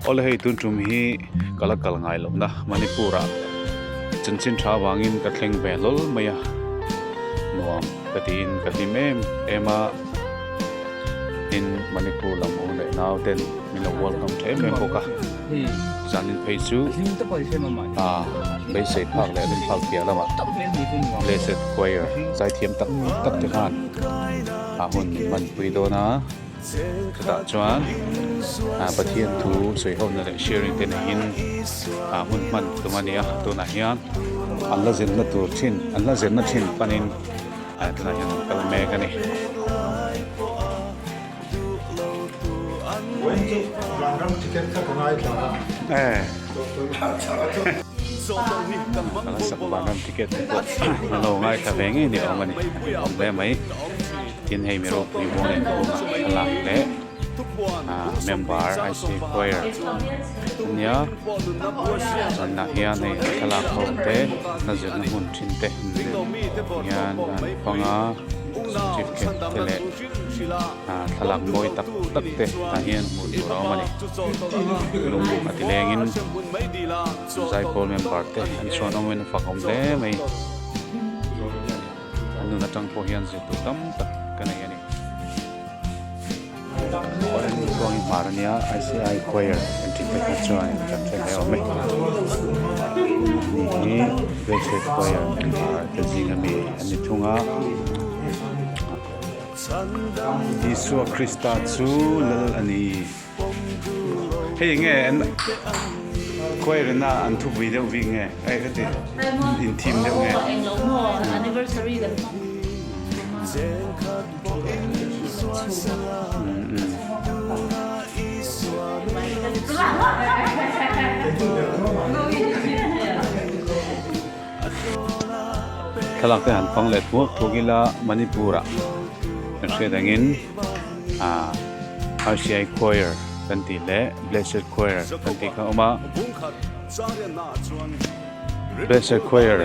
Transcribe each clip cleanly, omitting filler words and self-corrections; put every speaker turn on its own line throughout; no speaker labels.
Awle hei tun tum hi ka la kal ngai lohna Manipur ah chanchin tha avangin ka thleng ve hlawl mai a nuam ka tiin ka hlim em em a tin Manipur lam u leh nau ten min lo welcome tha em em bawk a zanin phei chu ah beisei phak leh rin phak piah lamah Blessed Choir zaithiam tak tak te khan a hun min hmanpui dawn a. Chutah chuan Pathian thu sawi ho na leh sharing te neiin hun hman tum a ni a, tunah hian an la zirna tur thin an la zirna thin panin tunah hian an kal mek a ni. Ka sak vanram ticket te pawh an lo ngaithla ve ngei ni awm a ni, a awm hle mai. Tin hei mi ropui buang leh bunga thlalak leh ah member IC choir ania chuan ah hian hei an thlalak ho te na zirna hmun thin te hian an hmang a certificate te leh ah thlalak mawi tak tak te tah hian hmuh tur a awm a ni lung a ti lengin zaipawl member te an chhuan awmin a fak awm hle mai. An nun atang pawh hian zir tur tam tak ka nei a ni. Awreng Tluangi hmar ania ICI Choir an tih te kha chuan kan hre hle awm e. Ni hi Blessed Choir member te zinga mi an ni thung a. Isua Krista chu Lal a ni. Hei enge an choir ina an thupui deuh bik nge ai ka ti in thim deuh nge. Thlalak te han fang leh thuak thuak ila Manipur ah kan hriat angin ah RCI Choir kan tih leh Blessed Choir kan tih kha a awm a Blessed Choir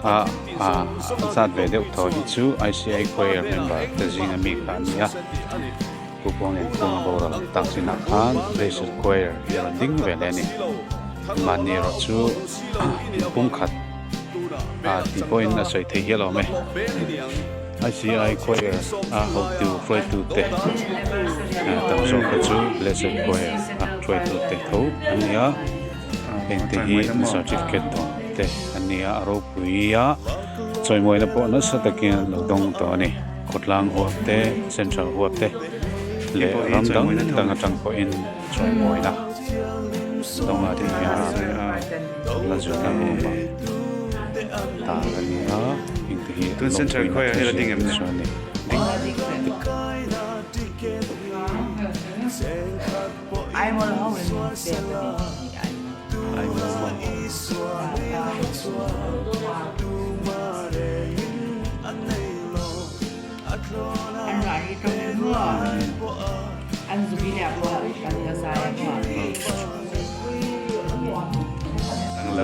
ah ah a zat ve deuh tho hi chu ICI Choir member te zinga mi kha an ni a Pu Buangin Phunga boral tak chinah khan Blessed Choir hi a rawn ding ve leh a ni. Mahni erawh chu pumkhat ah tih pawhin a sawi theih hial awm e. ICI Choir a hotu hruaitu te tam zawk kha chu Blessed Choir a hruaitu te tho an ni a, heng te hi certificate dawn te an ni a, a ropui a chawimawina pawh nasa takin an lo dawng tawh a ni. Khawtlang huap te, Central huap te leh ram dang dang atang pawhin chawimawina dawng a tih hian la zirna room ah tar a ni a heng te hi an lawmpuina thil zir chu a ni.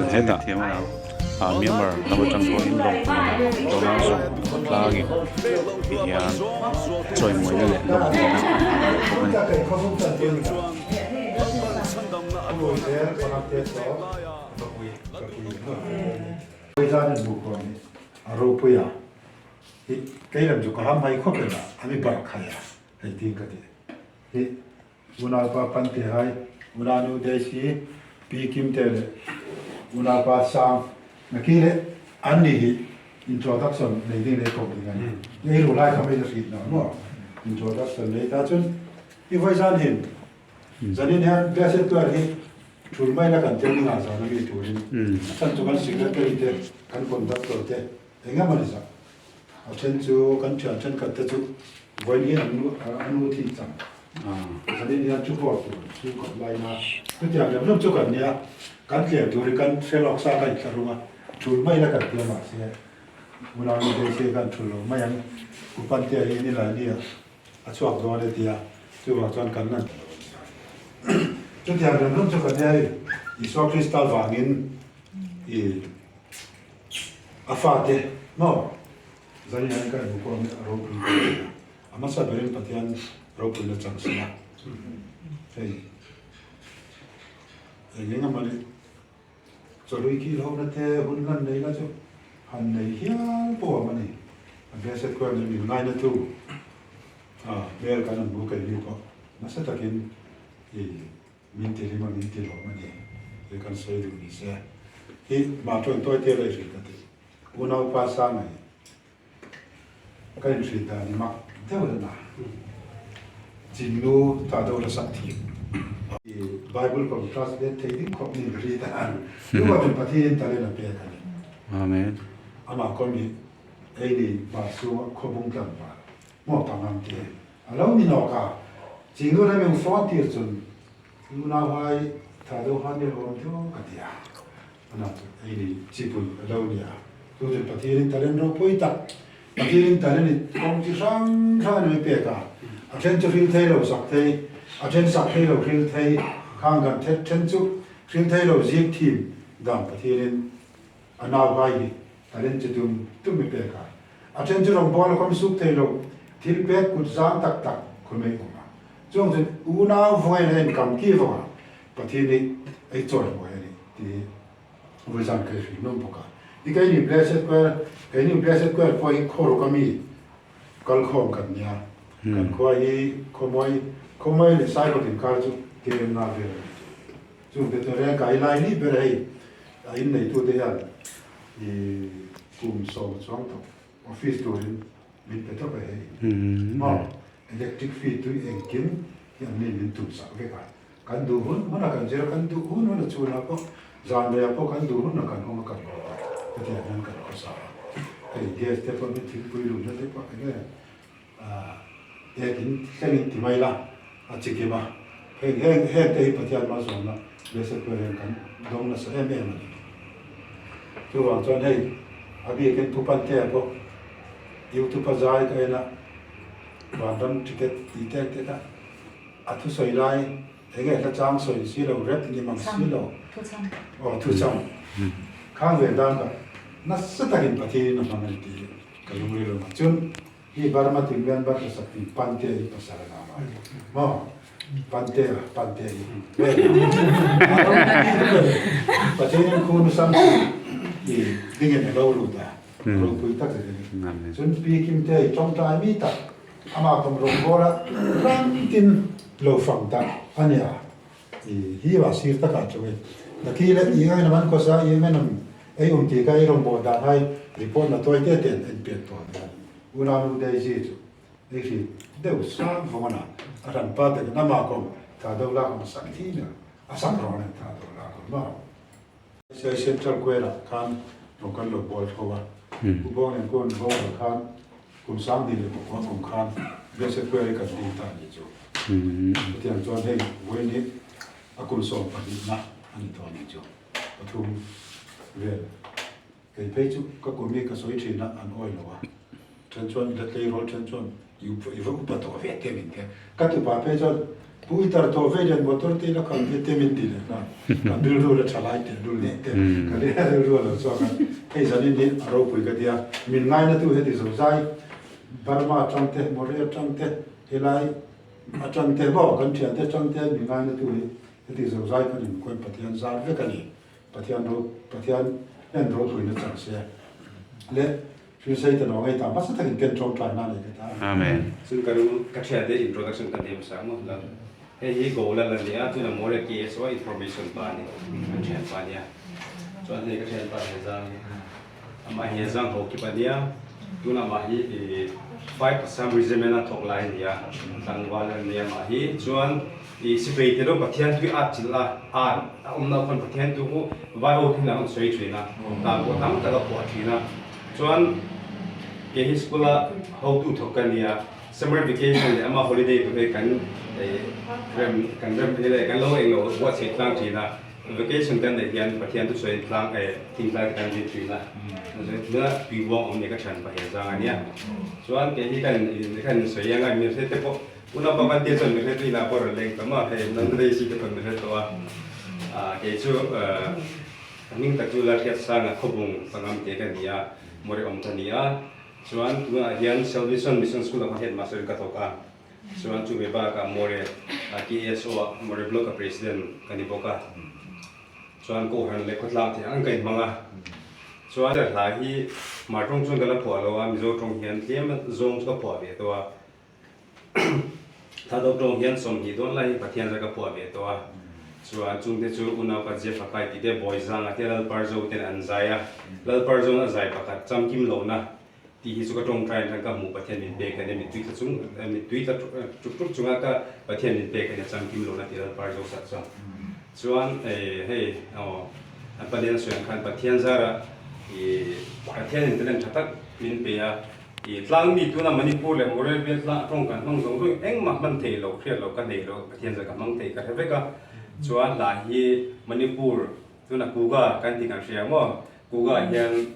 Hetah Myanmar lam atang pawhin lawmpuina dawn a zawng tlangin ti hian chawimawina leh lawmpuina an nei bawk a ni.
A ropui a, hi kei lam chu ka ham mai khawp em a, a mi barh khai a, hei tin ka ti. Hi unaupa Pante hai, unanu Daisy, Pi Kimte leh unaupa Sang na ki leh an ni hi introduction nei ding leh kawp ding a ni. Ei ru lai kha mai la hrit na maw introduction nei ta chun i vawi zan hin zanin hian Blessed Choir hi Thul mai la kan tel ninga zan a mi turin a chhan chu kan secretary te kan conductor te eng emaw ni zah a then chu kan thian thenkhat te chu vawiin hi an nu a nu thih chang zanin hian chu pawh tur chu kawp laina chutiang lem lem chu kan nia kan tlem turin kan hre lawk sa ka inthlahrung a thul mai la kan tia mahse unau nu te kan thul lo mai ang Upantea hi Nilaini ah A chhuak dawn e tia, chuvang chuan kan lan Chutiang reng reng chu ka nia i Isua Krista vangin i a fate maw zan hian ka inhmu pawh a ropui ka ti a, a hmasa berin Pathian ropuina chang sila hei. Eng eng emaw ni chawlui khi hlawhna te hun lan nei la chu han nei hial pawh awm a ni. A blessed khuan in min ngaina tu a hmel kan han hmu keini pawh nasa takin i min ti hlim a min ti lawm a ni tih kan sawi duh ni se. Hi mah chuan tawi te la i hrilh ka ti. Unaupa Sanga hi Ka inhrilh dan i mak deuh reng a, Chinnu ta deuh la sak thim. I Bible kom translate thei ding khawp ni ka hri dan. Tu ah cun Pathian talent a pek a ni.
Amen.
Amah kom hi ei ni pa sung ah khuabung tlangval maw pangang te a lo ni nawk a. Chinnu ram in phone tir cun unau hai tha deuh han i awm deuh ka ti a. Anah chu ei ni chipui a lo nia. Chu chu Pathianin talent ropui tak, Pathianin talent i kawng chi hrang hrang a ni mai pek a. A then chu hril thei lo sak thei, a then sak thei lo hril thei, khang kan then then chu hril thei lo zik thim dan Pathianin a nau hai hi talent chi tum tum i pek a. A then chu rawngbâwl a kawm suk thei lo, thil pek kut zang tak tak khawmei awm a. Chuang chuan unau vawiin a inkam ki vawng a, Pathian hi ei chawi mawi a ni tih hi Vawizan ka hrilh nawm bawk a. I keini Blessed Choir, keini Blessed Choir pawh hi khaw ruk ami kal khawm kan nia. Kan khua hi Khawmawi, Khawmawi leh Saikawt inkar chu KM nga vel a ni. Chung te chu reng kai lai ni ber hei a inneitute hian i kum sawm a chuang tawh office turin min pe tawp a hei. Maw electric fee tui engkim hi an ni min tum sak vek a. Kan duh hun hun a kan zir a, kan duh hun hun a chhunah pawh zan reiah pawh kan duh hun a kan awm a kan lut a, hetiang hian kan khawsa a. Hei gas te pawh min thingpui lumna te pawh enge ek in thleng in ti mai la a chi kim a, heng heng heng te hi Pathian malsawmna Blessed Prayer hian kan dawng nasa em em a ni. Chuvang chuan hei a bikin Pu Pantea pawh YouTube a zai ka en a, Vanram ticket tih tek te kha A thusawi lai enge hla chang sawi si lo, rap ni mang si lo. Aw thuchang. Khang ve dan ka nasa takin Pathianin a hmang a ni tih ka lung rilru a. Chun hi Burma Timlian bar hla sak tih Pante hi pasal a nam a. Maw? Pante a, Pante hi. Pathianin khu nusam i dingin a lo lut a. Ropui tak zet a ni. Chun Pi Kimte i tawngtai mi tak Amah kum rawngbâwl a ram tin lo fang ta a nia. I hi va sir takah chuan Naki le i ngainam an khawsa i ngainam ei um tih kha i rawngbâwl dan hai report na tawi te ten en pian tawh a nia. Unau nu Daisy chu ei hri deuh sang vawng a na a hran pa takin amah kum tha deuh lak awm sak thin a, a sak rawng a ni tha deuh lak awm a. Siai Central Quay-ah khan lo kan lo bual tho a, Pu Bawng nen pawh an boral khan kum 2009 kum khan Blessed Quay-a kan ding ta a nih chu. Chutiang chuan hei vawiin hi a kum 12 na a ni tawh a nih chu. Pathum vel kei phei chu ka kum hi ka sawi thin a, an awi lo a, then chuan i la tleirawl then chuan I va upa tawh ve te min ti a. Ka tupa phei chuan, Pu i tar tawh ve lian motor te ila khalh ve te min ti leh nghal. Kan rilru la tha lai teh lul leh te ka rilru a lo chhuak a. Hei zanin hi a ropui ka ti a, min ngainatu heti zo zai Burma atang te, Moreh atang te, helai atang te maw kan thiante atang te min ngainatu hi heti zo zai kan inkuan Pathian zar vek a ni. Pathian ro Pathian hian ropuina chang se leh Thil sei ta lo ngei ta hmasa takin ken tawngtai na nei ka ta.
Amen.
Chun ka ru ka thian te introduction ka nem sang maw lam hei hi goal a la nia chun a more KSO information pa ani kan thian pa nia chuan hei ka thian pa he zang hi amah hi zang ho kip ania tuna mah hi i five assam regiment a thawk lai ania tlangval ania mah hi chuan I sipai te rawh Pathian tui at chilh a, ar a awm loh khan Pathian tu khu vai ho thin an rawn sawi thin a, tan pawh tam tak a phuah thin a. Chuan kei hi school a hotu thawk ka ni a, summer vacation leh ama holiday tur hi kan rem kan rem hi leh kan lo eng lo buatsaih tlang thin a, vacation kan neih hian Pathian tu sawi tlang eh thingtlai kan zir thin a, tuna tuibuang awm nia ka thian paheh zang a nia. Chuan kei hi kan kan sawi anga mi hre te pawh Una pakhat te chuan mi hre tih lah pawh rawn leng tam a, hei nan Daisy te pawn mi hre tawh a. Ah kei chu ka hming tak chu Lalhriat Sanga Khawbung Pangam te ka ni a, Mawri awm ka ni a. Chuan tunah hian Salvation Mission School ah khan headmaster in ka thawk a. Chuan chumi bakah Mawri KSO ah Mawri Block a president ka ni bawk a. Chuan Kohhran leh khawtlang thei ang ka inhmang a. Chuan hla hi Hmar tawng chuan ka la phuah lo a, Mizo tawng hian tlem zawng chu ka phuah ve tawh a. Thado tawng hian 20 dawn lai hi Pathian zar ka phuah ve tawh a. Chuan chungte chu unau ka Jeff a kai tih te Bawizanga te Lalparzo ten an zai a. Lalparzo'n a zai pakhat chamkim lohna Tih hi chu ka tawngtai atang ka hmuh Pathian min pek a nia, mittui tla chung mittui tla tuk tuk chunga ka Pathian min pek a nia chamkim lohna tih Lalpa Joseph chuan chuan hei aw an palian a sawi ang khan Pathian zara i Pathian in talent tha tak min pe a, i tlang mi tuna Manipur leh Morel bial tlang tawng kan hmang zawng zawng engmah hman thei lo hriat lo ka nei lo Pathian zar ka hmang thei ka hre vek a, chuan hla hi Manipur tuna Kuga kan tih kan hria maw Kuga hian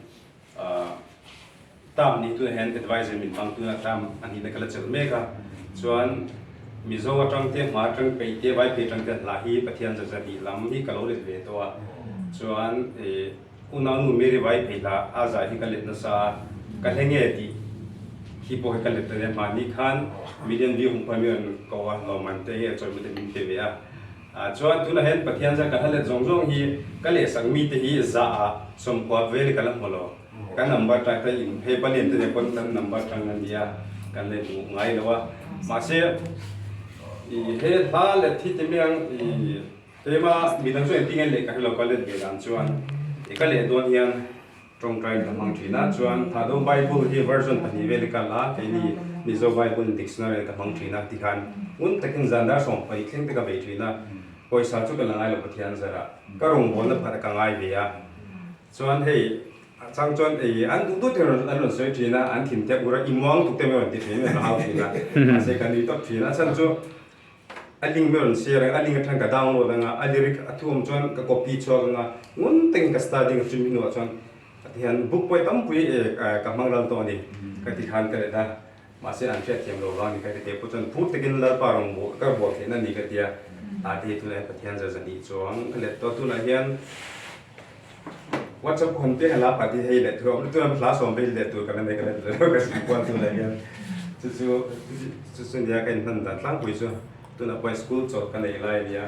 Term nih tunah hian adviser min hmang tunah term a nihna ka la chelh mek a, chuan Mizo atang te, Hmar atang peih te, Vai phei atang te hla hi Pathian za zahnih lam hi ka lo let ve tawh a, chuan unaunu Mary Vai phei hla a zah hi ka let nasa a, ka hle nge tih hi pawh hi ka let ta nia, hmanni khan million view hmuh pawh hi mi rawn ko a, lawmman te nge chawimawte min pe ve a. Chuan tunah hian Pathian zar ka hla let zawng zawng hi ka lehsak mite hi zah ah sawmkua vel ka la hmu lo. Ka number tang te in hei palian te nen pawn kan number tang a nia kan let duh ngai lo a. Mahse i he hla let hi ti mai ang i tlema midang chu engtin nge leh ka hre lo ka let ve dan chuan i ka leh dawn hian Tawngtai ka hmang thin a, chuan Thado Bible hi version pahnih vel i kal a, keini Mizo Bible dictionary ka hmang thin a, tikhan ngun takin zan dar 12 thleng te ka bei thin a, pawisa chu ka la ngai lo Pathian zarah ka rawngbawlna phat ka ngai ve a, chuan hei a chang chuan ei an duh duh te an rawn sawi thin a, an thin te ur a, i muang tuk te mai rawn ti thin a, ka hau thin a, mahse ka nui tawp thin a, a chhan chu A link mai rawn share ang, a link atang ka download ang a, a lyric a thu awm chuan ka copy chhuak ang a, ngun takin ka study ang a chumi hnuah chuan ka ti hian book pawh hi tampui ka hmang ral tawh a ni ka ti khan ka let a, mahse an hriatthiam lo vang a ni ka ti teh pawh chuan phur takin Lalpa rawn ka bual theihna a ni ka ti a, a ti tunah hian Pathian zar zahnih chuang ka let tawh tunah hian WhatsApp hawn piang a la pah tih hei leh thu a awm tunah hla sawm vel leh tur ka la nei ka la ti lo ka sim kual tunah hian chu chu chu chu nia ka inhman dan tlangpui chu tunah pawh school chawlh ka nei lai a nia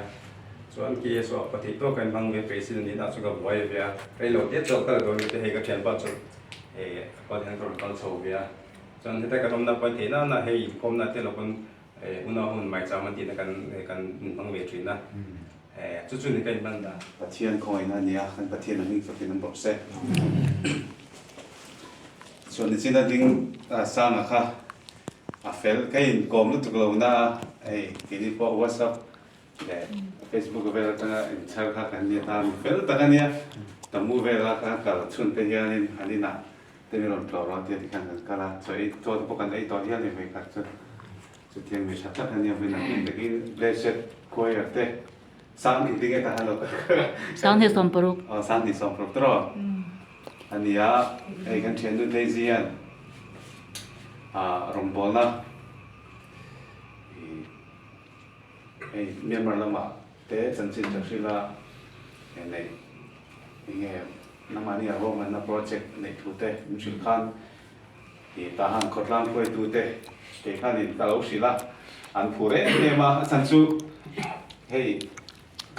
chuan ke saw a pathih tawk ka inhmang ve peih sin a nih dah chu ka buai ve a rei lo te chawlh ka la dawn te hei ka thianpa chawlh hei a kal hian ka rawn kal chho ve a chuan heta kan awmna pawh theih nana hei inkhawmna te lo pawn unau hun maicham an tihna kan kan inhmang ve thin a. Chu chu ni ka inhman dan.
Pathian khawngaihna a nia, kan Pathian a hming fakin an bawrh se. Chuan nichina ding Sanga kha a fel, ka inkawm lutuk lo na a, hei keini pawh WhatsApp leh Facebook vel atanga inchhar kha kan nia ta, mi fel tak a nia, Tamu vela ka kal chhun te hianin an inah te mi rawn tlawh rawh tia tikhan kan kal a, chaw ei chaw te pawh kan ei tawh hial ni vawikhat chu. Chutiang mi tha tak a nia vawiin ang takin Blessed Choir te sang engtin nge ta han lo
2016.
Aw 2016 tawh a nia hei kan thiannu Daisy hian ah rawngbawlna ih hei Myanmar lamah te chanchin tha hrila neih enge nangmahni a ruahmanna project neih thu te min hrilh khan Tih tahan khawtlang hruaitute kei khanin ka lo hrilh a, an phur em em a, a chhan chu hei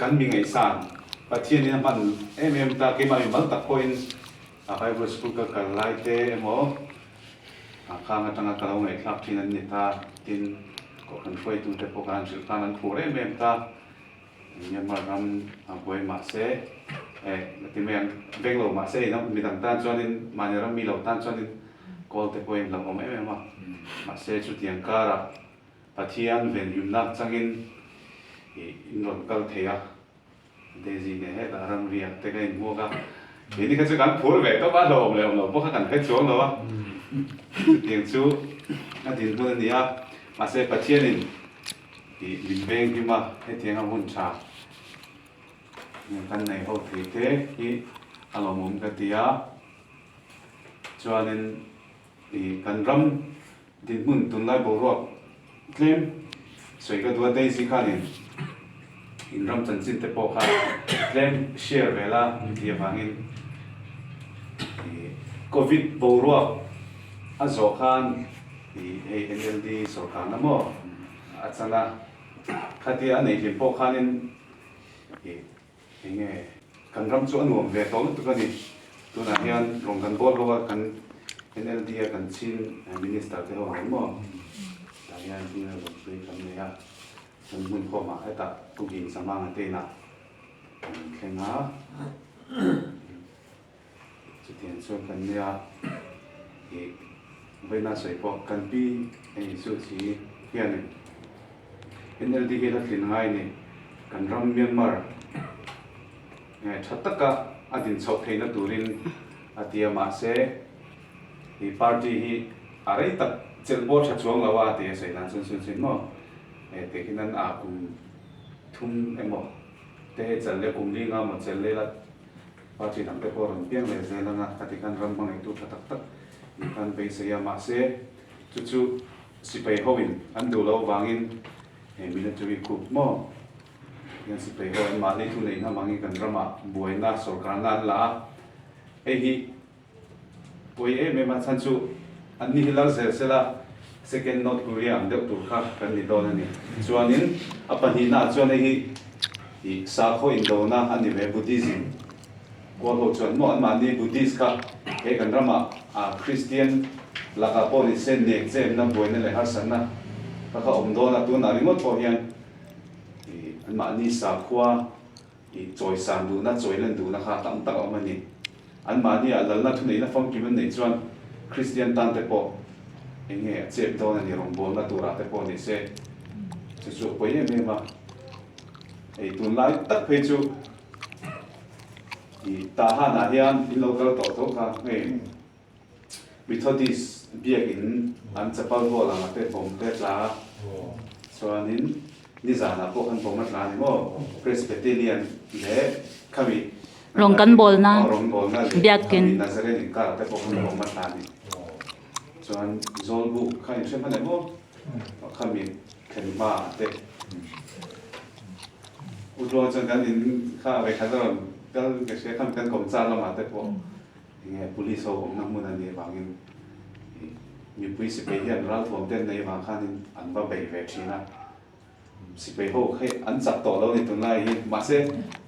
kan mi ngaihsan Pathianin a hman em em ta, keimah mi mal tak pawhin a Bible school ka kal lai te emaw a khang atanga ka lo ngaihthlak thin an ni ta, tin kohhran hruaitute pawh khan an hrilh khan an phur em em ta. Myanmar ram a buai mahse eh ti mai ang veng lo mahse ina midang tan chuanin mahni ram mi lo tan chuanin kawl te pawhin hlauh awm em em a mahse chutiang karah Pathian venhimna changin ih in rawn kal thei a Daisy nen hetah ramriah te ka inhmuak a keini kha chu kan phur ve tawp a hlauhawm leh awm lo pawh kha kan hre chuang lo a chutiang chu a dinhmun a ni a mahse Pathianin Tih min veng him a, hetianga hun tha kan nei ho thei te hi a lawmawm ka ti a. Chuanin ih kan ram dinhmun tunlai boruak tlem sawi ka duh a, Daisy khanin in ram chanchin te pawh kha tlem share ve la min tih avangin ih Covid boruak a zawh khan ih hei NLD sawrkarna maw A chan a, khatia a neih hlim pawh khanin ih eng nge Kan ram chu a nuam ve tawh lutuk a ni. Tunah hian rawng kan bawl ho a, kan NLD a kan chin Minister te ho ang em maw? Tah hian hming a rawn sawi kan nei a, kan hmun khawmah hetah Pu Gin Samanga te inah kan thleng a. Chutiang chuan kan nia ih vawiina sawi pawh kan pi hei chu chi hianin NLD hi la tlin ngai ni kan ram Myanmar nge tha taka a din chhoh theihna turin a ti a mahse ih party hi a rei tak chelh pawh tha chuang lo a ti a sawi dan chuan sawi chin maw eh tikhin an ah kum thum emaw te hei chal leh kum li nga maw chel leh la Party dang te pawh rawn piang leh zel ang a, khati khan ram hmangaihtu tha tak tak nih khan beisei a, mahse chu chu sipai ho in an duh loh vangin he military coup maw hian sipai ho an mahni thu neih hnam angin kan ramah buaina sawrkarna an la a, hei hi pawi em em a chhan chu an ni hi lal zel sela second North Korea ang deuh tur kha kan ni dawn a ni. Chuanin a pahnihna ah chuan hei hi ih sakhaw indona a ni ve Buddhism kual ho chuan maw anmahni Buddhist kha he kan ramah ah Christian lakah pawh ni se nek chemna buaina leh harsatna kha kha awm dawn a tunah ringawt pawh hian ih anmahni sakhua Ih chawisan duhna, chawilan duhna kha tam tak a awm a ni. Anmahniah lalna thuneihna famkim an neih chuan Kristian tan te pawh eng nge a chep dawn a ni, rawngbawlna turah te pawh ni se chu chu a pawi em em a. Hei tunlai tak phei chu ih Tahan-ah hian in lo kal tawh tho kha hei Methodist biakin an chapal hall anga te bawm te tla chuanin nizanah pawh khan bawm a tla a ni maw Presbyterian leh khami
Rawng kan bawlna
rawngbawlna leh
biakin
khami Nazarene inkar te pawh khan bawm a tla a ni chuan Zawlbuk kha inhre hman em maw khami thlen hma te Utluang chuan kan in kha vekhat a rawn kal ka hria khami kan kawmchar lamah te pawh Enge police ho awmna hmun a nih avangin mipui sipai hian ralthuam te an nei avang khanin an va bei ve thin a, sipai ho kha an chak tawh lo a ni tunlai hi, mahse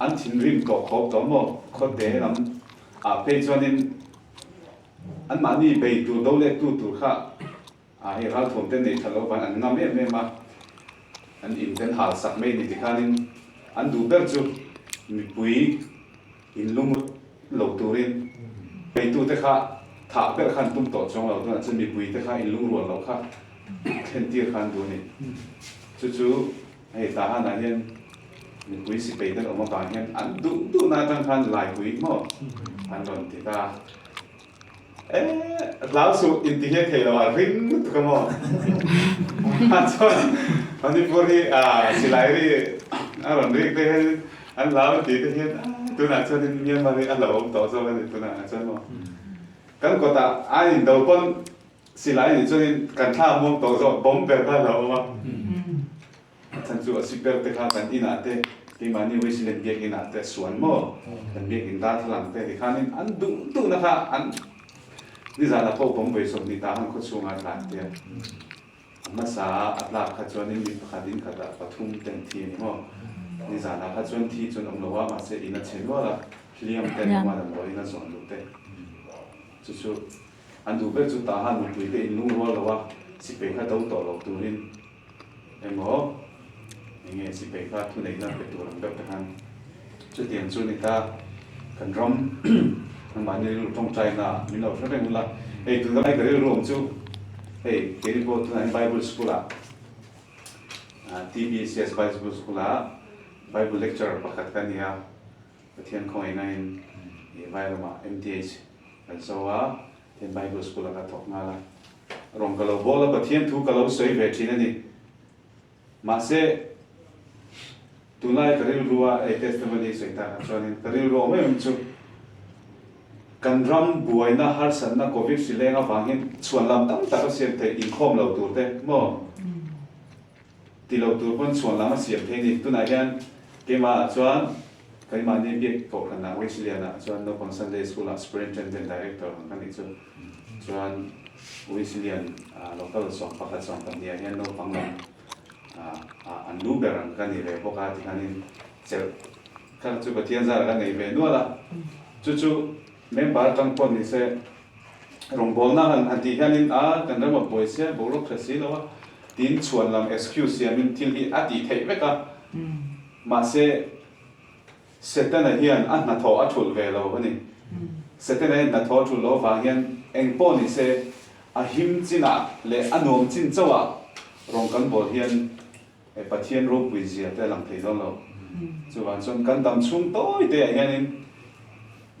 an thinrim tawh khawp tawh maw khawte lam ah phei chuanin anmahni bei tur do leh tu tur kha ah hei ralthuam te an nei that loh avangin an ngam em em a, an in te an hal sak mai ni tikhanin an duh ber chu mipui Inlung lo turin peitute kha thah ber khan tum tawh chuang lo tunah chuan mipuite kha inlung rual loh kha thlen tir khan duh a ni. Chu chu hei Tahan-ah hian mipui sipei te awm avang hian an duh duhna atang khan laipui maw an rawn ti ta. E hlau suh inti hian thei lo a ring lutuk a maw? A chuan Manipur hi silai ri a rawn rik te hian an hlau an tih te hian tunah chuan in Myanmar hi a hlauhawm tawh zawk a ni tunah chuan maw? Kan kawtah a indo pawn silai nih chuan in kan thla a muang tawh zawk bomb ber kha a hlauhawm a. A chhan chu a siper te kha kan inah te keimahni Wesleyan biakinn ah te a suan maw? Kan biakinn darthlalang te tikhanin an duh duhna kha an nizanah pawh bawm vawi 20 tah khan khawchhungah a tlan tia. A hmasa a a tlak kha chuanin mi pakhat in khatah pathum ten thi a ni maw? Nizanah kha chuan thi chuan awm lo a mahse in a chhe nual a, hliam ten awm a damdawiin a zawn duh te. Chu chu an duh ber chu tahan mipui te inlungrual lo a, sipai kha do tawh lo turin Emaw, enge sipai kha thuneihna pe tur ang deuh te khan chutiang chu ni ta, kan ram nangmahni rilru tawngtaina ah min lo hre reng ula, hei tuna lai ka rilru awm chu hei keini pawh tunah hian Bible school ah TBCS Bible school ah Bible lecturer pakhat ka ni a, Pathian khawngaihna in Vairamah MTH kan zo a, Pathian Bible school ah ka thawk nghal a. Rawng ka lo bawl a, Pathian thu ka lo sawi ve thin a ni. Mahse, tunlai ka rilru a ei testimony sawi takah chuanin ka rilru awm em em chu kan ram buaina harsatna Covid hri leng avangin chhuan lam tam tak a siam theih inkhawm lo tur te maw ti lo tur pawn chhuan lam a siam thei a ni. Tunah hian keimahah chuan keimahni biak kohhranah Wesleyan-ah chuan naupang Sunday School-ah Superintendent Director ang ka nih chu. Chuan Wesleyan local 11 12 ah hian naupang lam an lu ber ang ka ni ve bawk a tikhanin chelh. Kha chu Pathian zar ka nei ve nual a, chu chu member atang pawh ni se rawngbawlna han han tih hianin a kan ram a buai sia boruak tha si lo a tiin chhuan lam excuse siamin thil hi a tih theih vek a, mahse Setana hian a hnathawh a thulh ve lo a ni. Setana hian hnathawh a thulh loh avang hian eng pawh ni se a him chinah leh a nuam chin chauhah rawng kan bawl hian Pathian ropui zia te a lang thei dawn lo. Chuvang chuan kan dam chhung tawi te ah hianin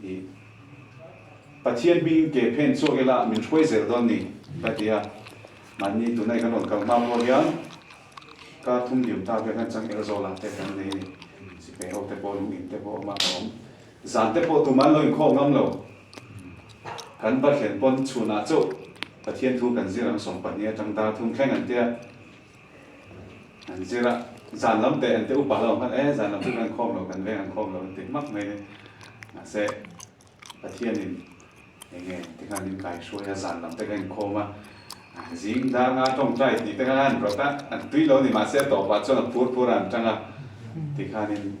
ih Pathian hmingin ke phen chhuak ila min hruai zel dawn ni ka ti a. Mahni tunah kan rawn kal hma pawh hian ka thum liam ta vel hian changel zawl ah te kan nei a ni. Sipai ho te pawh lung in te pawh a awm a ka awm. Zan te pawh tumah an lo inkhawm ngam lo. Kan va thlen pawn chhunah chauh Pathian thu kan zir ang 12 atang dar thum thleng an tia. An zir a, zan lam teh an ti upa lo hman e, zan lam chu kan khawm lo, kan veng an khawm lo an ti hmak mai ni. Mahse, Pathianin eng nge tikhan min kai hruai a, zan lam te ka inkhawm a, zing dar nga tawngtai tih te kha an rawt a, an tui lo ni mahse a tawpah chuan a phur phur a an tang a, tikhanin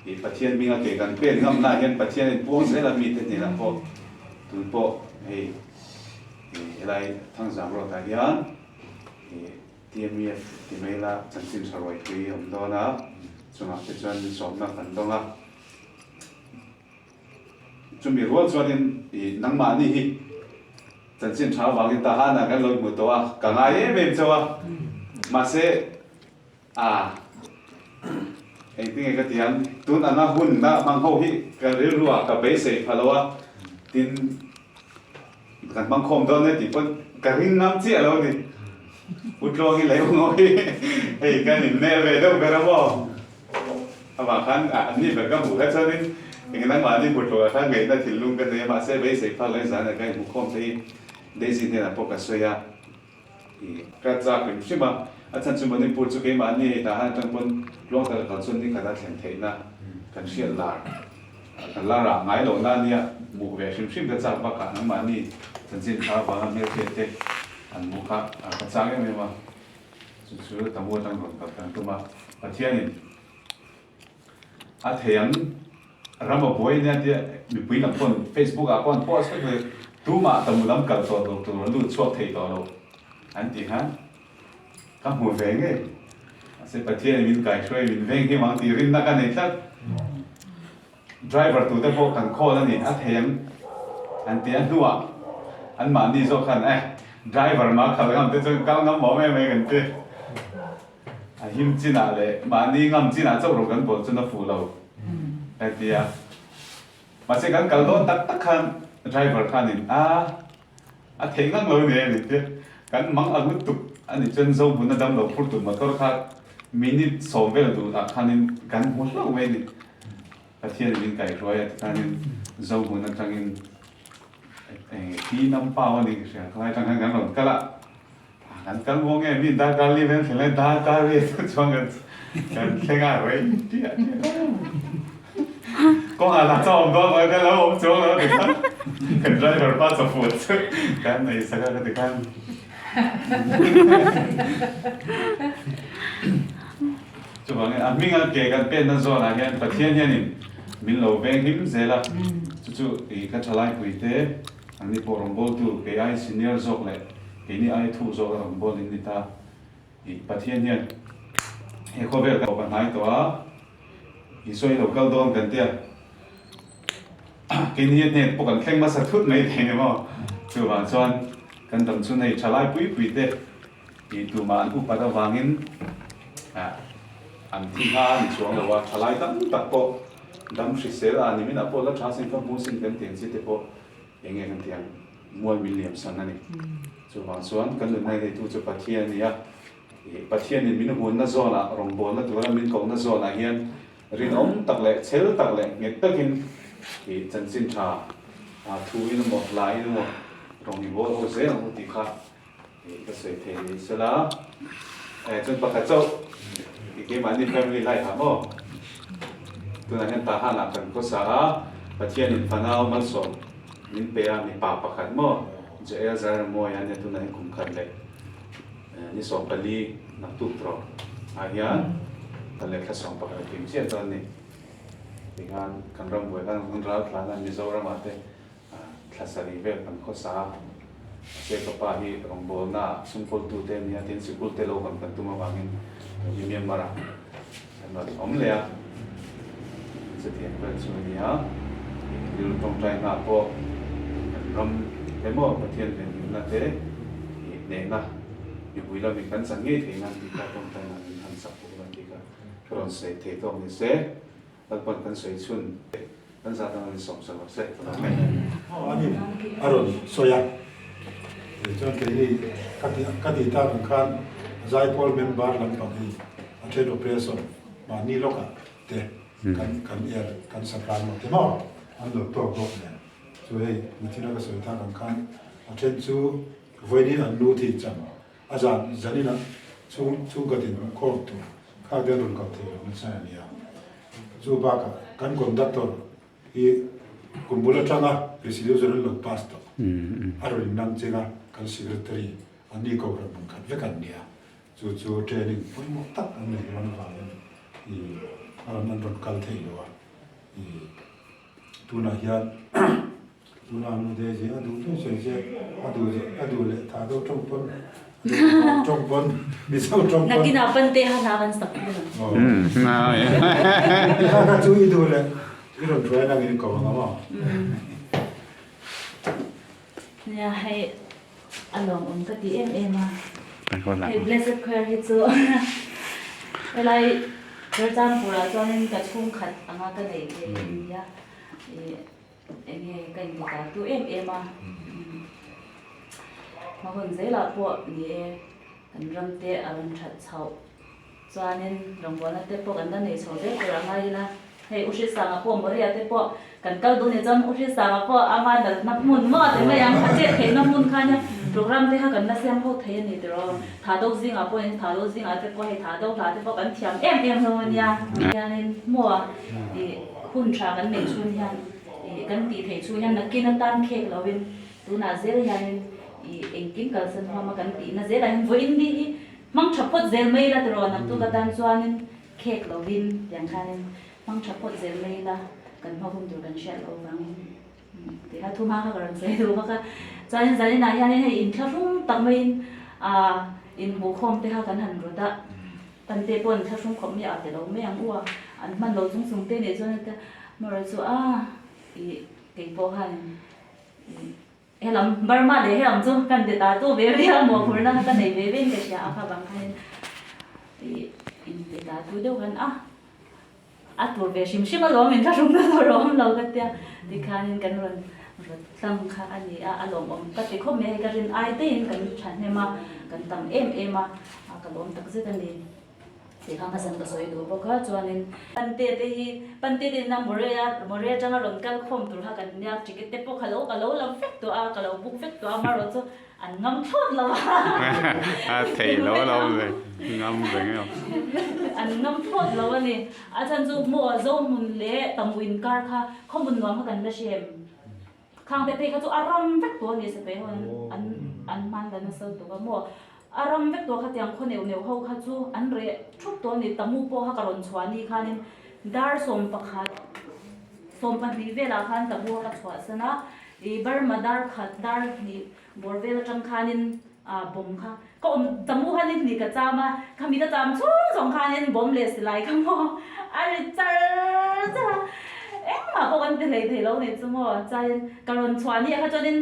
ih Pathian hminga ke kan pen ngamna hian Pathianin puang zel a mite hnenah pawh tun pawh hei helai Thangzam Road ah hian TMEF ti mai ila chanchin tha ruai tui a awm dawn a, chungah te chuan sawmna kan dawng a. Chumi rual chuanin ih nangmahni hi chanchin tha avangin Tahana kan lo hmu tawh a, ka ngai em em chauh a. Mahse a engtinge ka ti ang, tun anga hunna hmang ho hi ka rilruah ka beisei pha lo a, tin Kan hmang khawm dawn e tih pawn ka ring ngam chiah lo a ni. U Tluangi leh U Ngawi hei kan innel ve deuh ber a maw? Amah khan an ni ber ka hmuh kha chuanin eng nangmahni hmu tlawh ah khan ngaihna thinlung ka nei a, mahse beisei phak leh zan ah ka inhmu khawm thei Daisy hnenah pawh ka sawi a, i ka chak hrim hrim a, a chhan chu Manipur chu keimahni hei tah han atang pawn tluang taka kal chuan ni khat a thlen theihna kan hriat lar. Ka la rah ngai lo na nia, hmuh ve hrim hrim ka chak bakah nangmahni chanchin tha avanga hmelhriat te an hmuh kha ka chak em em a, chu chu Tamu atang rawn kal kan tum a, Pathianin a thei ang ram a buai nia tia mipui lam pawn Facebook ah pawh an post vek ve, tumah Tamu lam kal tawh lo tur a lut chhuak thei tawh lo an tih khan Ka hmu ve ngei. Mahse Pathianin min kaihruai min veng him ang tih rinna ka nei tlat. Driver tute pawh kan call a ni, a thei ang an ti a hnuah anmahni zawk khan eh driver mah khalh ngam te chuan kal ngam awm em em kan ti. A him chinah leh mahni ngam chinah chauh rawh kan bawl chuan a fuh lo ka ti a. Mahse kan kal dawn tak tak khan driver khanin a A theih ngang lo nia ni te. Kan mang ang lutuk a nih chuan Zohmun a damlo phur tur motor kha minute 10 vel duh ah khanin kan hmu hlauh mai a ni. Pathian in min kaihruai a tikhanin Zohmun atangin pi Nampau a nih ka hria khalai atang khan kan rawn kal a, kan kal maw nge mi darkar li vel thleng lai darkar vel te chuan kan kan thleng a rei tiah tiah kawngah lah chuan awm dawn mai te lo awm chuang lo ti khan kan driver pa chawhpawlh chu kan nei sak a ka ti khan chuvangin a hminga ke kan penna zawnah hian Pathian hianin min lo veng him zel a chu chu ih ka thalai pui te Anni pawh rawngbawltu kei ai senior zawk leh keini ai thu zawk a rawngbawlin ni ta. Ih, Pathian hian he khawvel kan tawp a hnai tawh a, Isua hi lo kal dawn kan tia. Keini hian hnen pawh kan thleng hmasa thut mai thei ni maw? Chuvang chuan kan dam chhun hei thalai pui pui te ih tumah an upat avangin an thi hma a ni chuang lo a, thalai tam tak pawh dam hrisel a ni minah pawh la tha sin ka hmu sin kan tih ang chi te pawh Eng nge kan tih ang? Mual min liam san a ni. Chuvang chuan kan nunna neitu chu Pathian a ni a. Pathianin min hunna zawnah, rawngbawlna tura min kohna zawnah hian rinawm tak leh chhel tak leh nghet takin chanchin tha thu in emaw, hla in emaw rawng i bawl ho zel ang u tih kha ka sawi thei ni sela. Chuan pakhat chauh keimahni family life ah maw tunah hian Tahan ah kan khawsa a, Pathianin fanau malsawm min pe a, mipa pakhat maw Joel Zairamawi a nia tunah hian kum khat leh ni 14 naktuk tawh ah hian khat leh thla 11 a kim chiah dawn a ni. Tikhan kan ram buai khan kan ral thlan a Mizoramah te thla sarih vel kan khawsa a. Mahse ka pa hi rawngbawlna ah sumkawltu te a nia tin sikul te lo hawn kan tum avangin tun hi Myanmar ah kan rawn awm leh a. Chutiang vel chu a nia. Rilru tawngtai hna pawh kan ram emaw Pathian venhimna te hnehna mipui lamin kan chan ngei theih nan tih kha tawngtai hna min han sak bawk a tih kha ka rawn sawi thei tawk ni se. Lalpan kan sawi chhun kan zat ang in sawm sa lo se ka lawm e.
Aw ani a rawn sawi a, tichuan keini ka ti ka tih tak ang khan Zaipawl member lampang hi a then operation mahni lawkah te kan kan er kan supply maw te maw an lo tawk bawk nen chu hei nichina ka sawi tak ang khan a then chu vawiin an nu thih cham A zan zaninah chhung chhungkatin khawm tur kha te an rawn kal thei lo nasa a nia. Chu bakah kan conductor hi kum bul atanga resolution an lo pass tawh a rawn innang cheng a, kan secretary an ni kohhran hmun khat vek an nia. Chu chu training pawimawh tak an nei dawn avangin i a rawn an rawn kal thei lo a. I tunah hian Tuna nu te hi a duh duh sawi se, a duh a duh leh tha deuh tawng pawn, a duh leh tawng pawn, Mizo tawng pawn.
Nakinah pan te ha hla kan sak thung ang.
Kha kha chu i duh leh i rawn hruai nang in ko ang a maw?
Nia hei a lawmawm ka ti em em a, hei Blessed Choir hi chu helai Churachandpur-ah chuanin ka chhungkhat anga ka nei ve nia. Enge ka inti ta tu em em a, hma hun zelah pawh ni e, kan ram te a rawn that chhoh chuanin rawngbawlna te pawh kan la nei chho zel tur a ngai ila, hei U Hrisanga pawh Maria te pawh kan kal duh ni chuan U Hrisanga pawh ama nalhna hmun maw ti mai ang, a chet theihna hmun kha nia program te kha kan la siam ho thei a ni tiraw, tha do zingah pawh in tha do zingah te pawh hei tha do hla te pawh kan thiam em em hlawm a nia, hianin maw ih. Hun tha kan neih chhun hian ih kan tih theih chhung hian nakin atan khek lovin tunah zel hianin ih engkim kalsan huam a kan tihna zelah hian vawiin ni hi hmang tha phawt zel mai ila tiraw naktuk atan chuanin khek lovin tiang khanin hmang tha phawt zel mai ila kan hma hun tur kan hriat loh vangin tih kha thu hma kha ka rawn sawi duh bawk a. Chuanin zaninah hianin hei inthlahrung tak maiin ah inhmuhkhawm te kha kan han rawt a. Kan te pawh an thlahrung khawp mai a ti lo mai ang u a, an hman lo chung chung te nih chuan heta Mawra chu a ih kei pawh khan ih helam Burma leh helam chu kan ti ta tu ve ve a mawhphurhna kha ka nei ve ve in ka hria a kha vang khanin ih in ti ta tu deuh khan a a tur ve hrim hrim alawm in thlahrung na tur a awm lo ka tia tikhanin kan rawn rawt tlang kha a ni a a lawmawm ka ti khawp mai a hei ka rin ai daihin kan thahnem a kan tam em em a a ka lawm tak zet a ni tih kha hmasan ka sawi duh bawk a chuanin Pante te hi Pante te ina Morea Morea atanga rawn kal khawm tur kha kan nia ticket te pawh kha lo ka lo lam vek tawh a ka lo book vek tawh a amaherawh chu An ngam thlawt lo a.
A thei lo a lo ve, ngam ve ngei ang.
An ngam thlawt lo a ni. A chhan chu maw Zohmun leh Tamu inkar kha khawmun nuam kha kan la hrem. Khang te phei kha chu a ram vek tawh a ni Sape ho an an hman la nasa lutuk a maw. A ram vek tawh khatiang khaw neuh neuh ho kha chu an reh thup tawh a ni. Tamu pawh kha ka rawn chhuah ni khanin dar 11 12 velah khan Tamu kha ka chhuahsan a. I Burma dar khat dar hnih bawr vel atang khanin ah bomb kha ka awm tamu khanin hnih ka cham a, khami ka cham chhung zawng khanin bomb leh silai kha maw a ri char char a, engmah pawh kan ti hlei thei lo nih chu maw chuanin ka rawn chhuah ni ah kha chuanin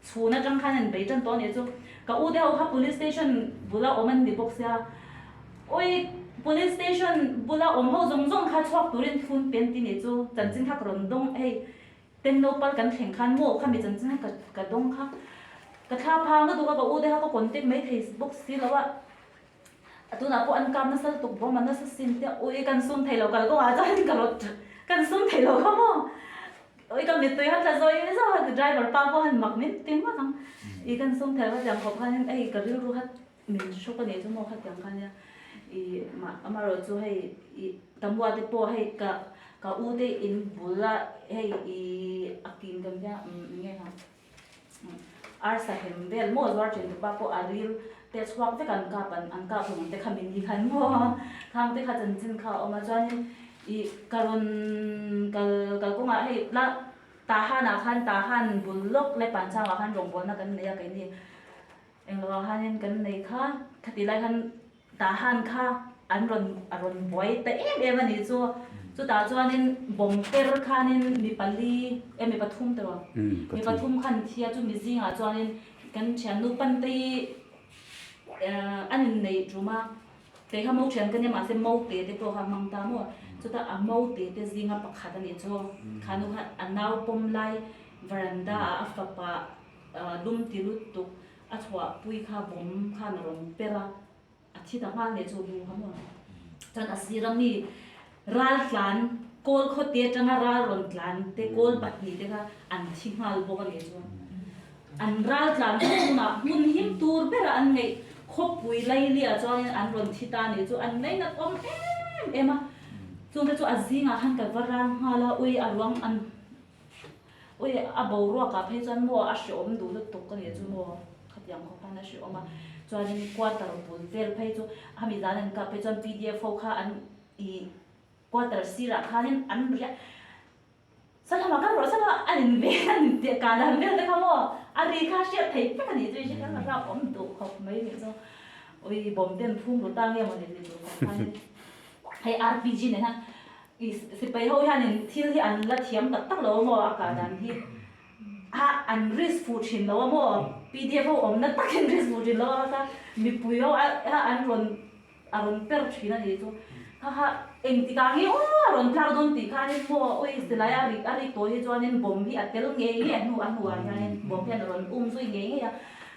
chhun atang khan an bei tan tawh nih chu ka u te ho kha police station bula awm an ni bawk sia awi police station bula awm ho zawng zawng kha chhuak turin thun pen ti nih chu chanchin kha ka rawn dawng hei. Temnopal kan thleng khan maw khami chanchin kha ka dawng kha ka thla phang lutuk a ka u te kha ka contact mai thei bawk si lo a, a tunah pawh an kap nasa lutuk bawm a nasa sin te ui kan sum thei lo kal kawngah chuan ka rawt kan sum thei lo kha maw ui ka mittui kha tla zawi zawi a driver pa pawh han mak min ti ngawt ang i kan sum thei lo kha tiang khawp khanin hei ka rilru kha min hrawk a nih chu maw khatiang kha nia ih mah amaherawh chu hei ih tamua te pawh hei ka ka u te in bul a hei ih a king kan tia umm eng nge kha arsa hem vel maw zuar thin tupa pawh a ril te chhuak vek an kap an an kap hlawm ang te kha min ni khan maw khang te kha chanchin kha a awm a chuanin. Ih ka rawn kal kalkawngah hei la Tahan ah khan Tahan bul lawk leh Panchang ah khan rawngbawlna kan nei a keini englo ah khanin kan nei kha khati lai khan Tahan kha an rawn a rawn buai ta em em a nih chu chutah chuanin bawm per khanin mi pali eh mi pathum te rawh mi pathum khan thi a chumi zingah chuanin kan thiannu Pantei an inneih tum a. Kei kha mo thian ka nia mahse mo te te pawh kha a hmang ta maw? Chutah a mo te te zinga pakhat a nih chu. Kha nu kha a nau pawm lai veranda ah a fapa lum ti lut tuk a chhuah pui kha bawm khan a rawn per a, a thi ta nghal nih chu nu kha maw? Chuan a sira mi ral tlan kawl khawte atanga ral rawn tlan te kawl pahnih te kha an thi nghal bawk a nih chu. An ral tlan hmunah hmun him tur berah an ngeih khawpui lailiah chuanin an rawn thi ta nih chu an ngainat awm em em a. Chungte chu a zingah khan ka va ral nghal a, ui a ruang an ui a boruakah phei chuan maw a hreawm duh lutuk ka nih chu maw khatiang khawp khan a hreawm a. Chuanin quarter bul vel phei chu hemi zan an kah phei chuan pdf ho kha an ih quarter sirah khanin an riah Salama ka rawh salama an in ve an in tih kah dan vel te kha maw a ri kha hriat theih vek a nih chu hriat kha rap awm duh khawp mai nih chu ui bawm ten phum ru ta nge maw ni ti tur khawp khan hei RPG nen hian i sipai ho hian in thil hi an la thiam tak tak lo a maw a kah dan hi a an risk fuh thin lo a maw pdf ho awmna takin risk fuh thin lo a kha mipui ho a an rawn A rawn per thin a nih chu. Kha kha engtik ah nge aw a rawn tlak dawn tih khanin maw ui silai a rik a rik tawh hi chuanin bomb hi a tel ngei ngei a hnu a hnuah hianin bomb hian a rawn um zui ngei ngei a.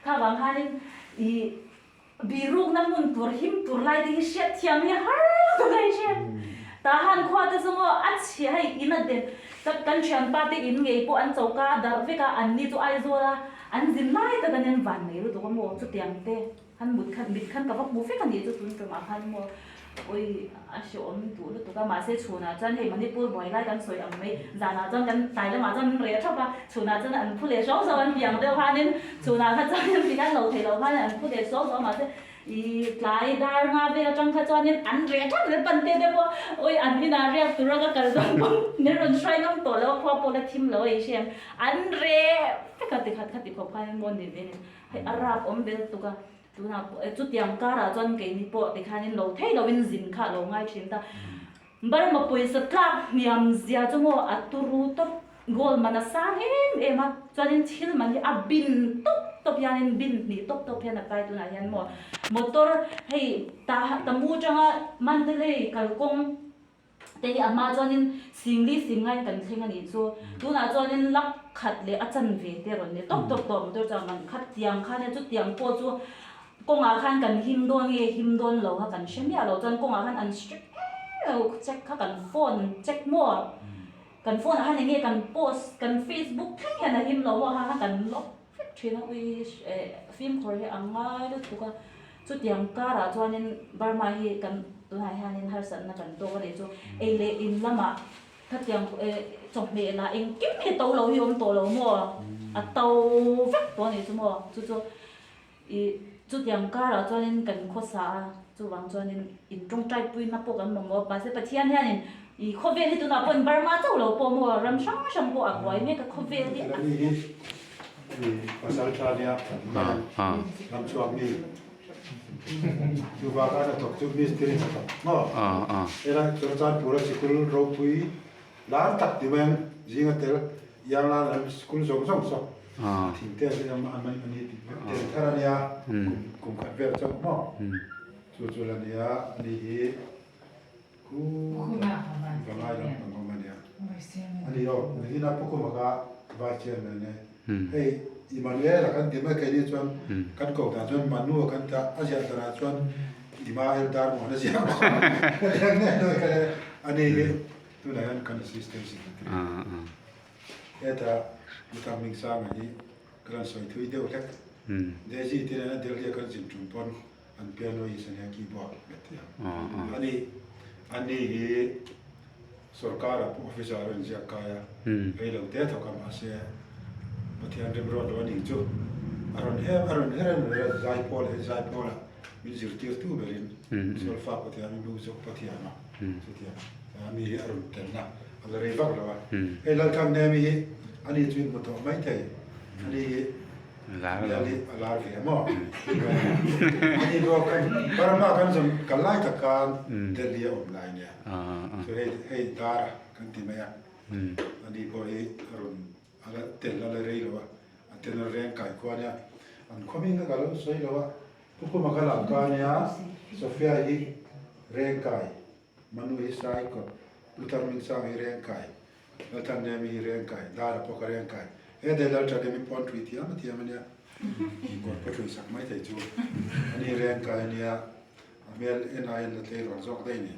Kha vang khanin ih birukna hmun tur him tur lai te hi hriat thiam hi har lutuk a hre. Tahan khua te chu maw a chhia hei in a den ka kan thianpa te in ngei pawh an choka a darh vek a an ni chu Aizawl a an zin lai tak a nen van nei lutuk a maw chutiang te. Han mut khan mit khan ka va hmu vek a nih chu tun tumah khan maw ui a hreawm duh lutuk a mahse chhunah chuan hei Manipur buai lai kan sawi ang mai zanah chuan kan tlai lamah chuan an reh thap a chhunah chuan an phu leh hruau hruau an piang deuh khanin chhunah kha chuan ti khan lo thei lo khan an phu leh hruau hruau a mahse ih tlai dar nga vel atang kha chuanin an reh thap zel pan te te pawh ui an inah riak tura ka kal dawn pawh min rawn hruai ngam tawh lo a khua pawh la thim lo a inhriat an reh vek a tikhat kha ti khawp khanin maw ni ve ni. Hei a rap awm vel tuk a, tunah pawh chutiang karah chuan keini pawh tikhanin lo thei loin zin kha a lo ngai thin ta. Burma pawisa tlak hniam zia chu maw a turu tawp, gold man a sang em em a, chuanin thil man hi a bin tawp tawp hianin bin hnih tawp tawp hian a kai tunah hian maw motor hei ta tamu atanga Mandalay kalkawng Te hi a hma chuanin singli sing ngaiin kan thleng a nih chu. Tunah chuanin lak khat leh a chanve te a rawn ni tawp tawp tawh motor chuan man khat tiang khan e chutiang pawh chu kawngah khan kan him dawn nge him dawn lo kha kan hre miah lo chuan kawngah khan an strict em em check kha kan phone check maw kan phone ah khan eng nge kan post kan facebook thleng hian a him lo maw kha kha kan lock vek thin a ui fimkhur hi a ngai lutuk a. Chutiang karah chuanin Burma hi kan tunah hianin harsatna kan tawk a nih chu. Ei leh in lamah khatiang chawhmeh lah engkim hi to lo hi awm tawh lo maw? A to vek tawh a nih chu maw? Chu chu ih chutiang karah chuanin kan khawsa a, chuvang chuanin in tawngtai puina pawh kan mamawh a. Mahse Pathian hianin ih khawvel hi tunah pawhin Burma chauh lo pawh maw ram hrang hrang pawh a buai mek a khawvel hi a.
Pasal tha nia ram chhuak mi chu bak a hnathawk chu mistiri hnathawk maw hela Churachandpur a sikul ropui lar tak ti mai ang zinga tel Ianglan lam sikul zawng zawng saw thing te a a ni tih tel thar a nia kum khat vel chauh maw chu chu la nia ani hi khu vangai lam pang awm a nia ani aw nihina Pukhuma kha vice chairman e hei Emmanuel a kan ti mai keini chuan kan ko dan chuan Manu a kan ti a a ziah danah chuan Imael Darmuan a ziah bawk a ani hi tunah hian kan assistant secretary heta Mitam Hmingsanga hi ka rawn sawi thui deuh hlek Daisy te nena Delhi a kan zin tum pawn an piano hi sania keyboard a ti a ani ani hi sorkar ah pawh officer a rawn ziak kai a rei lo te thawk a mahse Pathian remruat lo anih chu a rawn her a rawn her em em zaipawl he zaipawl ah min zirtir tu berin solfa Pathian a nu zawk Pathian a chutiang. Mi hi a rawn telna a la rei vak lo a. Hei Lalthangnemi hi ani chu in hmu tawh mai thei. Ani hi Lal hi a lar ve maw? Ani pawh kan Burma kan zawm kal lai tak khan Delhi a awm lai nia. Chu hei hei dar kan ti mai a. Ani pawh hi a rawn a la tel a la rei lo a. A tel a reng kai khua nia. An khaw hming kha ka lo sawi lo a. Pu Khuma kha lam ka nia Sophia hi reng kai. Manu hi sai kawt, Luther Mingsang hi reng kai, Lalthangnemi hi reng kai, Dara pawh ka reng kai. He dei Lalthangnemi pawn thui thiam a thiam a nia, kawt pawh thui sak mai thei chu a ni reng kai a nia, a hmel en aiin la tleirawl zawk daih a ni.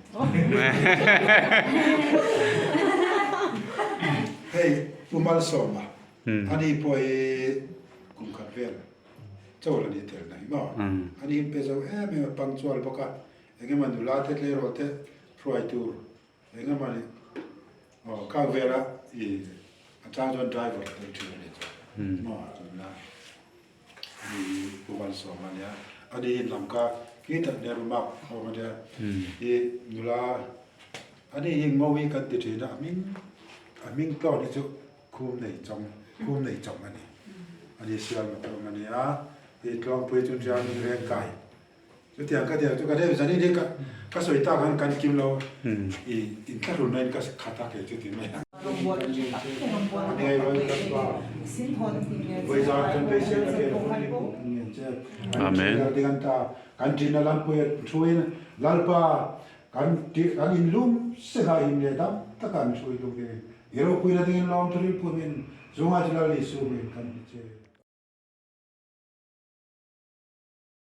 Hei Pu Malsawma, ani pawh hi kum khat vel chawl a ni tel na hi maw? Ani hi pe zo em em a, punctual bawk a, Engemaw nula te tleirawl te hruai tur engemaw ni aw kang vela i a chang chuan driver te thin a ni chu maw nula ani hi Pu Malsawma ania ani hi lamka khi tak nia rumak a awm ania i nula ani hi ngawi kan ti thin a a hming a hming tlawn hi chu khum nei chawng khum nei chawng ani ani sial motor awm ania i tluangpui chu riangin reng kai Chutiang ka tiang chu ka rem zanin hi ka sawi tak khan kan kim lo i inthlahrunna in ka khat a kei chu ti mai a.
Amen.
Kan ṭin a lampui a thuin Lalpa kan kan in lum sek a in leh dam taka an hrui lung dingin i ropuina dingin lawmthuril phumin zunga chu Lal Isu hming kan hmu che.